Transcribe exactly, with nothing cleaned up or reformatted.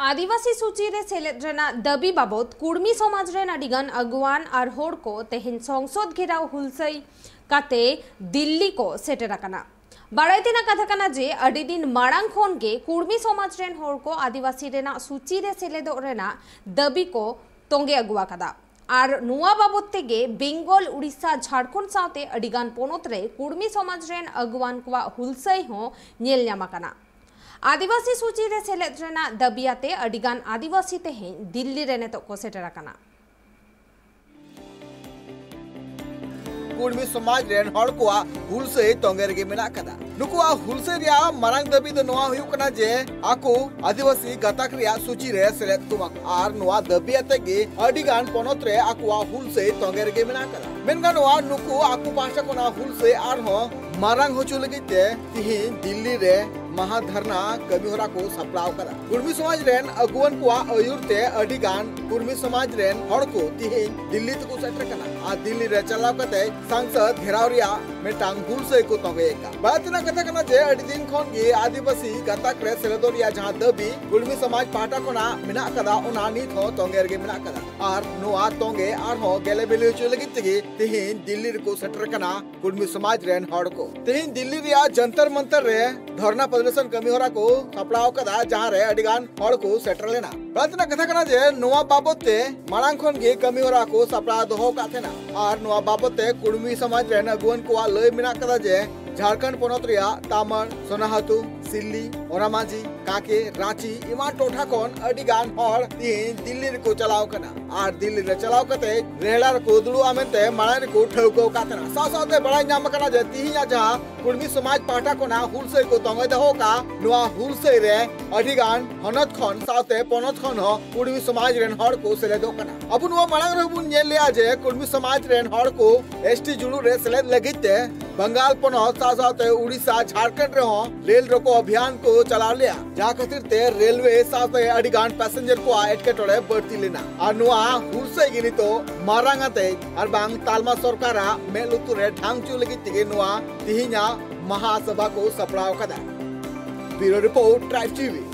ᱟᱹᱫᱤᱵᱟᱹᱥᱤ ᱥᱩᱪᱤ ᱨᱮ ᱥᱮᱞᱮᱫ ᱨᱮᱱᱟᱜ ᱫᱟᱹᱵᱤ ᱵᱟᱵᱚᱛ ᱠᱩᱲᱢᱤ ᱥᱚᱢᱟᱡᱽ ᱨᱮᱱ ᱟᱹᱰᱤᱜᱟᱱ ᱟᱹᱜᱩᱣᱟᱹᱱ ᱟᱨ ᱦᱚᱲ ᱠᱚ ᱛᱮᱦᱮᱧ ᱥᱚᱝᱥᱚᱫ ᱜᱷᱮᱨᱟᱣ ᱦᱩᱞᱥᱟᱹᱭ ᱠᱟᱛᱮ ᱫᱤᱞᱞᱤ ᱠᱚ ᱥᱮᱴᱮᱨ ᱟᱠᱟᱱᱟ᱾ ᱵᱟᱲᱟᱭ ᱛᱮᱱᱟᱜ ᱠᱟᱛᱷᱟ ᱠᱟᱱᱟ ᱡᱮ ᱟᱹᱰᱤ ᱫᱤᱱ ᱢᱟᱲᱟᱝ ᱠᱷᱚᱱ ᱜᱮ ᱠᱩᱲᱢᱤ ᱥᱚᱢᱟᱡᱽ ᱨᱮᱱ ᱦᱚᱲ ᱠᱚ ᱟᱹᱫᱤᱵᱟᱹᱥᱤ ᱨᱮᱱᱟᱜ ᱥᱩᱪᱤ ᱨᱮ ᱥᱮᱞᱮᱫᱚᱜ ᱨᱮᱱᱟᱜ ᱫᱟᱹᱵᱤ ᱠᱚ ᱛᱚᱸᱜᱮ ᱟᱹᱜᱩ ᱟᱠᱟᱫᱟ ᱟᱨ ᱱᱚᱣᱟ ᱵᱟᱵᱚᱛ ᱛᱮᱜᱮ ᱵᱮᱝᱜᱚᱞ, ᱩᱲᱤᱥᱥᱟ, ᱡᱷᱟᱲᱠᱷᱚᱸᱰ ᱥᱟᱶᱛᱮ ᱟᱹᱰᱤᱜᱟᱱ ᱯᱚᱱᱚᱛ ᱨᱮ ᱠᱩᱲᱢᱤ ᱥᱚᱢᱟᱡᱽ ᱨᱮᱱ ᱟᱹᱜᱩᱣᱟᱹᱱ ᱠᱚᱣᱟᱜ ᱦᱩᱞᱥᱟᱹᱭ ᱦᱚᱸ ᱧᱮᱞ ᱧᱟᱢ ᱟᱠᱟᱱᱟ᱾ ᱟᱹᱫᱤᱵᱟᱹᱥᱤ ᱥᱩᱪᱤ ᱨᱮ ᱥᱮᱞᱮᱫ ᱨᱮᱱᱟᱜ ᱫᱟᱹᱵᱤ ᱟᱛᱮ ᱟᱹᱰᱤᱜᱟᱱ ᱟᱹᱫᱤᱵᱟᱹᱥᱤ ᱛᱮᱦᱮᱧ ᱫᱤᱞᱞᱤ ᱨᱮ ᱱᱤᱛᱚᱜ ᱠᱚ ᱥᱮᱴᱮᱨ ᱟᱠᱟᱱᱟ᱾ ᱠᱩᱲᱢᱤ ᱥᱚᱢᱟᱡᱽ ᱨᱮᱱ ᱦᱚᱲ ᱠᱚᱣᱟᱜ ᱦᱩᱞᱥᱟᱹᱭ ᱛᱚᱸᱜᱮ ᱨᱮᱜᱮ ᱢᱮᱱᱟᱜ ᱟᱠᱟᱫᱟ᱾ ᱱᱩᱠᱩᱣᱟᱜ ᱦᱩᱞᱥᱟᱹᱭ ᱨᱮᱭᱟᱜ ᱢᱟᱨᱟᱝ ᱫᱟᱹᱵᱤ ᱫᱚ ᱱᱚᱣᱟ ᱦᱩᱭᱩᱜ ᱠᱟᱱᱟ ᱡᱮ ᱟᱠᱚ ᱟᱹᱫᱤᱵᱟᱹᱥᱤ ᱜᱟᱛᱟᱠ ᱨᱮᱭᱟᱜ ᱥᱩᱪᱤ ᱨᱮ ᱥᱮᱞᱮᱫ ᱠᱚᱢᱟ ᱠᱚ᱾ ᱟᱨ ᱱᱚᱣᱟ ᱫᱟᱹᱵᱤ ᱟᱛᱮ ᱜᱮ ᱟᱹᱰᱤ ᱜᱟᱱ ᱯᱚᱱᱚᱛ ᱨᱮ ᱟᱠᱚᱣᱟᱜ ᱦᱩᱞᱥᱟᱹᱭ ᱛᱚᱸᱜᱮ ᱨᱮᱜᱮ ᱢᱮᱱᱟᱜ ᱟᱠᱟᱫᱟ᱾ ᱢᱮᱱ ᱜᱟᱱᱚᱜᱼᱟ, ᱱᱩᱠᱩ ᱟᱠᱚ ᱯᱟᱦᱴᱟ ᱠᱷᱚᱱᱟᱜ ᱦᱩᱞᱥᱟᱹᱭ ᱟᱨᱦᱚᱸ ᱢᱟᱨᱟᱝ ᱦᱚᱪᱚ ᱞᱟᱹᱜᱤᱫ ᱛᱮ ᱛᱤᱦᱤᱧ ᱫᱤᱞᱞᱤ ᱨᱮ ᱢᱟᱦᱟ ᱫᱷᱟᱨᱱᱟ ᱠᱟᱹᱢᱤ ᱦᱚᱨᱟ ᱠᱚ ᱥᱟᱯᱲᱟᱣ ᱟᱠᱟᱫᱟ᱾ ᱠᱩᱲᱢᱤ ᱥᱚᱢᱟᱡᱽ ᱨᱮᱱ ᱟᱹᱜᱩᱣᱟᱹᱱ ᱠᱚᱣᱟᱜ ᱟᱹᱭᱩᱨ ᱛᱮ ᱟᱹᱰᱤ ᱜᱟᱱ ᱠᱩᱲᱢᱤ ᱥᱚᱢᱟᱡᱽ ᱨᱮᱱ ᱦᱚᱲ ᱠᱚ ᱛᱤᱦᱤᱧ ᱫᱤᱞᱞᱤ ᱛᱮᱠᱚ ᱥᱮᱴᱮᱨ ᱠᱟᱱᱟ ᱟᱨ ᱫᱤᱞᱞᱤ ᱨᱮ ᱪᱟᱞᱟᱣ ᱠᱟᱛᱮ ᱥᱟᱝᱥᱚᱫ ᱜᱷᱮᱨᱟᱣ ᱨᱮᱭᱟᱜ ᱢᱤᱫᱴᱟᱝ ᱦᱩᱞᱥᱟᱹᱭ ᱠᱚ ᱛᱚᱸᱜᱮ ᱟᱠᱟᱫ᱾ ᱵᱟᱲᱟᱭ ᱛᱮᱱᱟᱜ ᱠᱟᱛᱷᱟ ᱠᱟᱱᱟ ᱡᱮ ᱟᱹᱰᱤ ᱫᱤᱱ ᱠᱷᱚᱱ ᱜᱮ ᱟᱹᱫᱤᱵᱟᱹᱥᱤ ᱜᱟᱛᱟᱠ ᱨᱮ ᱥᱮᱞᱮᱫᱚᱜ ᱨᱮᱭᱟᱜ ᱡᱟᱦᱟᱸ ᱫᱟᱹᱵᱤ ᱠᱩᱲᱢᱤ ᱥᱚᱢᱟᱡᱽ ᱯᱟᱦᱴᱟ ᱠᱷᱚᱱᱟᱜ ᱢᱮᱱᱟᱜ ᱟᱠᱟᱫᱟ, ᱚᱱᱟ ᱱᱤᱛ ᱦᱚᱸ ᱛᱚᱸᱜᱮ ᱨᱮᱜᱮ ᱢᱮᱱᱟᱜ ᱟᱠᱟᱫᱟ ᱟᱨ ᱱᱚᱣᱟ ᱛᱚᱸᱜᱮ ᱟᱨᱦᱚᱸ ᱜᱮᱞᱮ ᱵᱤᱞᱤ ᱦᱚᱪᱚ ᱞᱟᱹᱜᱤᱫ ᱛᱮᱜᱮ ᱛᱤᱦᱤᱧ ᱫᱤᱞᱞᱤ ᱨᱮᱠᱚ ᱥᱮᱴᱮᱨ ᱠᱟᱱᱟ ᱠᱩᱲᱢᱤ ᱥᱚᱢᱟᱡᱽ ᱨᱮᱱ ᱦᱚᱲ ᱠᱚ᱾ ᱛᱤᱦᱤᱧ ᱫᱤᱞᱞᱤ ᱨᱮᱭᱟᱜ ᱡᱚᱱᱛᱚᱨ ᱢᱚᱱᱛᱚᱨ ᱨᱮ ᱫᱷᱚᱨᱱᱟ ᱯᱨᱚᱫᱚᱨᱥᱚᱱ ᱠᱟᱹᱢᱤ ᱦᱚᱨᱟ ᱠᱚ ᱥᱟᱯᱲᱟᱣ ᱟᱠᱟᱫᱟ, ᱡᱟᱦᱟᱸ ᱨᱮ ᱟᱹᱰᱤ ᱜᱟᱱ ᱦᱚᱲ ᱠᱚ ᱥᱮᱴᱮᱨ ᱞᱮᱱᱟ᱾ ᱵᱟᱲᱟᱭ ᱛᱮᱱᱟᱜ ᱠᱟᱛᱷᱟ ᱠᱟᱱᱟ ᱡᱮ ᱱᱚᱣᱟ ᱵᱟᱵᱚᱛ ᱛᱮ ᱢᱟᱲᱟᱝ ᱠᱷᱚᱱ ᱜᱮ ᱠᱟᱹᱢᱤ ᱦᱚᱨᱟ ᱠᱚ ᱥᱟᱯᱲᱟᱣ ᱫᱚᱦᱚ ᱟᱠᱟᱫ ᱛᱟᱦᱮᱱᱟ ᱟᱨ ᱱᱚᱣᱟ ᱵᱟᱵᱚᱛ ᱛᱮ ᱠᱩᱲᱢᱤ ᱥᱚᱢᱟᱡᱽ ᱨᱮᱱ ᱟᱹᱜᱩᱣᱟᱹᱱ ᱠᱚᱣᱟᱜ ᱞᱟᱹᱭ ᱢᱮᱱᱟᱜ ᱟᱠᱟᱫᱟ ᱡᱮ ᱡᱷᱟᱲᱠᱷᱚᱸᱰ ᱯᱚᱱᱚᱛ ᱨᱮᱭᱟᱜ ᱛᱟᱢᱟᱲ, ᱥᱳᱱᱟᱦᱟᱛᱩ, ᱥᱤᱞᱞᱤ, ᱚᱱᱟᱢᱟᱡᱤ, ᱠᱟᱸᱠᱮ, ᱨᱟᱸᱪᱤ ᱮᱢᱟᱱ ᱴᱚᱴᱷᱟ ᱠᱷᱚᱱ ᱟᱹᱰᱤ ᱜᱟᱱ ᱦᱚᱲ ᱛᱤᱦᱤᱧ ᱫᱤᱞᱞᱤ ᱨᱮᱠᱚ ᱪᱟᱞᱟᱣ ᱠᱟᱱᱟ ᱟᱨ ᱫᱤᱞᱞᱤ ᱨᱮ ᱪᱟᱞᱟᱣ ᱠᱟᱛᱮ ᱨᱮᱦᱲᱟ ᱨᱮᱠᱚ ᱫᱩᱲᱩᱵᱼᱟ ᱢᱮᱱᱛᱮ ᱢᱟᱲᱟᱝ ᱨᱮᱠᱚ ᱴᱷᱟᱹᱣᱠᱟᱹ ᱟᱠᱟᱫ ᱛᱟᱦᱮᱱᱟ᱾ ᱥᱟᱶ ᱥᱟᱶᱛᱮ ᱵᱟᱲᱟᱭ ᱧᱟᱢ ᱟᱠᱟᱱᱟ ᱡᱮ ᱛᱤᱦᱤᱧᱟᱜ ᱡᱟᱦᱟᱸ ᱠᱩᱲᱢᱤ ᱥᱚᱢᱟᱡᱽ ᱯᱟᱦᱴᱟ ᱠᱷᱚᱱᱟᱜ ᱦᱩᱞᱥᱟᱹᱭ ᱠᱚ ᱛᱚᱸᱜᱮ ᱫᱚᱦᱚ ᱟᱠᱟᱫ, ᱱᱚᱣᱟ ᱦᱩᱞᱥᱟᱹᱭ ᱨᱮ ᱟᱹᱰᱤ ᱜᱟᱱ ᱦᱚᱱᱚᱛ ᱠᱷᱚᱱ ᱥᱟᱶᱛᱮ ᱯᱚᱱᱚᱛ ᱠᱷᱚᱱ ᱦᱚᱸ ᱠᱩᱲᱢᱤ ᱥᱚᱢᱟᱡᱽ ᱨᱮᱱ ᱦᱚᱲ ᱠᱚ ᱥᱮᱞᱮᱫᱚᱜ ᱠᱟᱱᱟ᱾ ᱟᱵᱚ ᱱᱚᱣᱟ ᱢᱟᱲᱟᱝ ᱨᱮᱦᱚᱸ ᱵᱚᱱ ᱧᱮᱞ ᱞᱮᱜᱼᱟ ᱡᱮ ᱠᱩᱲᱢᱤ ᱥᱚᱢᱟᱡᱽ ᱨᱮᱱ ᱦᱚᱲ ᱠᱚ ᱮᱥ ᱴᱤ ᱡᱩᱞᱩ ᱨᱮ ᱥᱮᱞᱮᱫ ᱞᱟᱹᱜᱤᱫ ᱛᱮ ᱵᱟᱝᱜᱟᱞ ᱯᱚᱱᱚᱛ ᱥᱟᱶ ᱥᱟᱶᱛᱮ ᱩᱲᱤᱥᱥᱟ, ᱡᱷᱟᱲᱠᱷᱚᱸᱰ ᱨᱮᱦᱚᱸ ᱨᱮᱞ ᱨᱚᱠᱚ ᱚᱵᱷᱤᱭᱟᱱ ᱠᱚ ᱪᱟᱞᱟᱣ ᱞᱮᱜᱼᱟ, ᱡᱟᱦᱟᱸ ᱠᱷᱟᱹᱛᱤᱨ ᱛᱮ ᱨᱮᱞᱣᱮ ᱥᱟᱶᱛᱮ ᱟᱹᱰᱤ ᱜᱟᱱ ᱯᱮᱥᱮᱧᱡᱟᱨ ᱠᱚᱣᱟᱜ ᱮᱴᱠᱮᱴᱚᱬᱮ ᱵᱟᱹᱲᱛᱤ ᱞᱮᱱᱟ᱾ ᱟᱨ ᱱᱚᱣᱟ ᱦᱩᱞᱥᱟᱹᱭ ᱜᱮ ᱱᱤᱛᱚᱜ ᱢᱟᱨᱟᱝ ᱟᱛᱮ ᱟᱨ ᱵᱟᱝ ᱛᱟᱞᱢᱟ ᱥᱚᱨᱠᱟᱨᱟᱜ ᱢᱮᱫ ᱞᱩᱛᱩᱨ ᱨᱮ ᱰᱷᱟᱝ ᱦᱚᱪᱚ ᱞᱟᱹᱜᱤᱫ ᱛᱮᱜᱮ ᱱᱚᱣᱟ ᱛᱤᱦᱤᱧᱟᱜ ᱢᱟᱦᱟ ᱥᱚᱵᱷᱟ ᱠᱚ ᱥᱟᱯᱲᱟᱣ ᱟᱠᱟᱫᱟ᱾ ᱵᱤᱭᱩᱨᱳ ᱨᱤᱯᱳᱨᱴ, ᱴᱨᱟᱭᱤᱵᱽ ᱴᱤ ᱵᱷᱤ᱾